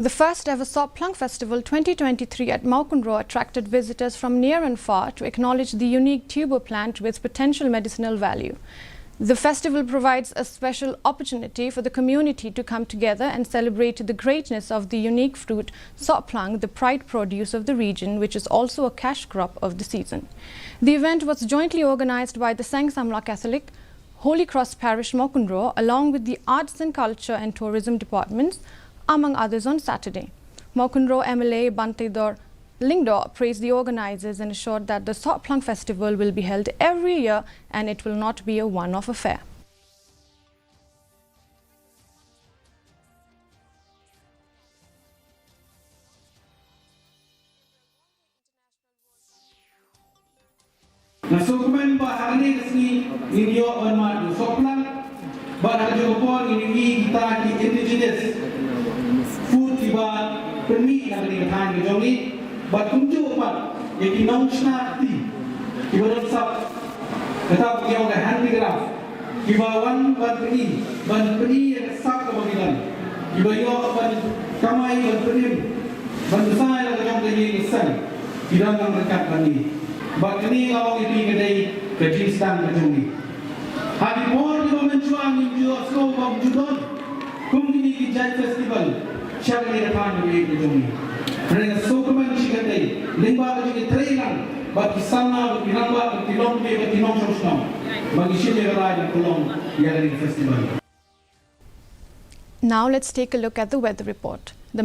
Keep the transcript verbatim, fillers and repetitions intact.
The first ever Soplang Festival twenty twenty-three at Mawkynrew attracted visitors from near and far to acknowledge the unique tuber plant with potential medicinal value. The festival provides a special opportunity for the community to come together and celebrate the greatness of the unique fruit, Soplang, the pride produce of the region, which is also a cash crop of the season. The event was jointly organized by the Seng Samla Catholic, Holy Cross Parish Mawkynrew, along with the Arts and Culture and Tourism Departments, among others, on Saturday. Mawkynrew M L A Banteidor Lyngdoh praised the organizers and assured that the Soplang Festival will be held every year and it will not be a one-off affair. Nga sngewkmen ba ha kane ka sngi ngin ïoh ban mad ïa u Soplang, bad ha kajuh ka por ngin ïohi kita ki indigenous food kiba pynmih na kane ka thaiñ ka jong ngi, bad kumjuh pat ïa ki nongshna kti kiba don sap kata ba ki ong ka handicraft, kiba wan ban pyni, ban pyni ïa ka sap kaba ki don, kiba ïoh ban kamai, ban pynim, ban bsa ïa la ka jong ka ïing ka sem, ki don nang ryngkat bad ngi. Bad kane nga ong ïa phi ka dei ka jingsdang ka jong ngi. Ha ki por kiba mynshuwa ngim ju ïohsngew ba ym ju don kum kine ki jait festival sha kane ka thaiñ kaba ïeit ka jong ngi. Hynrei nga sngewkmen shikatdei lyngba ka jingïatreilang bad ki samla, bad ki rangbah, bad ki nongkmie, bad ki nongshong shnong, ba ngi shim ïa ka rai ban pynlong ïa kane ka festival. Now let's take a look at the weather report. The